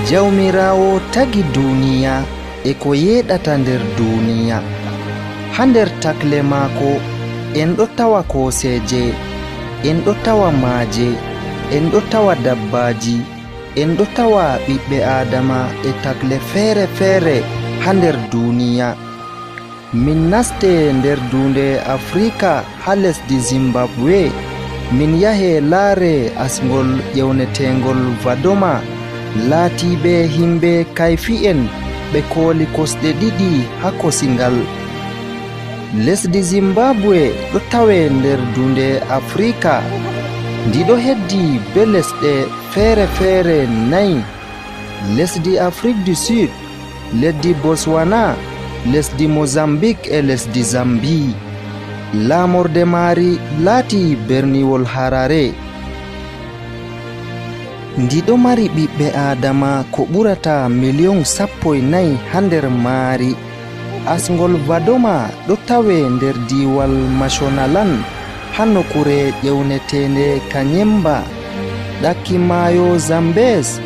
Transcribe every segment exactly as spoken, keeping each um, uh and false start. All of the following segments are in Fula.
Jawmiraawo tagi duuniya e ko yeeɗata nder duuniya. Haa nder takle maako, en ɗo tawa kooseeje, en ɗo tawa maaje, en ɗo tawa dabbaaji, en ɗo tawa ɓiɓɓe Aadama e takle feere feere haa nder duuniya. Min naste nder duunde Afrika haa lesdi Zimbabwe, min yahe laare asngol ƴewneteengol Vadoma, laatiiɓe yimɓe kayfi'en ɓe kooli kosɗe ɗiɗi haa kosingal. Lesdi Zimbabwe ɗo tawe nder duunde Afrika. Ndi ɗo heddi be lesɗe feere feere nayi. Lesdi Afrik du Sud, lesdi Botswana, lesdi Mozambique e lesdi Zambie. Laamorde maari laati berniwol Harare. Ndi ɗo mari ɓiɓɓe Aadama ko ɓurata miliyon sappo e nayi haa nder maari. Asngol Vadoma ɗo tawe nder diiwal Mashonaland, haa nokkuure ƴewneteende Kanyemba, ɗakki maayo Zambez,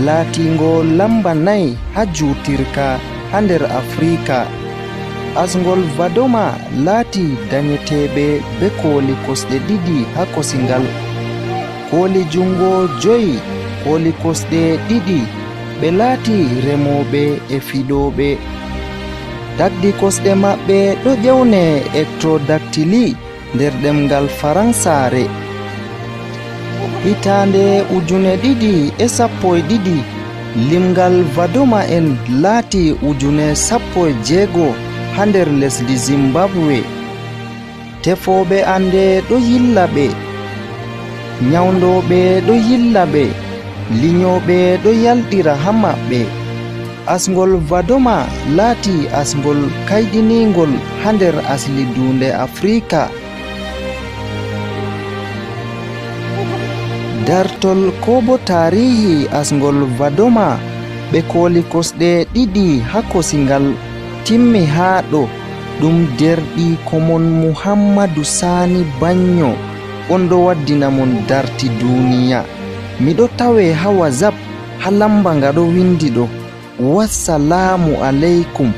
laatiingo lamba nayi haa juutirka haa nder Afrika. Asngol Vadoma laati danyeteeɓe be kooli kosɗe ɗiɗi haa kosingal, kooli junngo joyi, kooli kosɗe ɗiɗi. Ɓe laati remooɓe e fiɗooɓe. Tagdi kosɗe maɓɓe ɗo ƴewne ectrodactylie nder ɗemngal Faransaare. Hitaande ujune ɗiɗi e sappo e ɗiɗi, limngal Vadoma en laati ujune sappo e jeego haa nder lesdi Zimbabwe. Tefooɓe annde ɗo yilla ɓe, nyawndooɓe ɗo yilla ɓe, linyooɓe ɗo yalɗira haa maɓɓe. Asngol Vadoma laati asngol kayɗiniingol haa nder asli duunde Afrika. Dartol koo boo taarihi asngol Vadoma, ɓe kooli kosɗe ɗiɗi haa kosingal, timmi haa ɗo. Ɗum deerɗiiko mon Muhammadu Saani Banyo on ɗo waddina mon darti duuniya. Miɗo tawe haa WhatsApp, haa lamba nga ɗo winndi ɗo. Wassalaamu aleykum.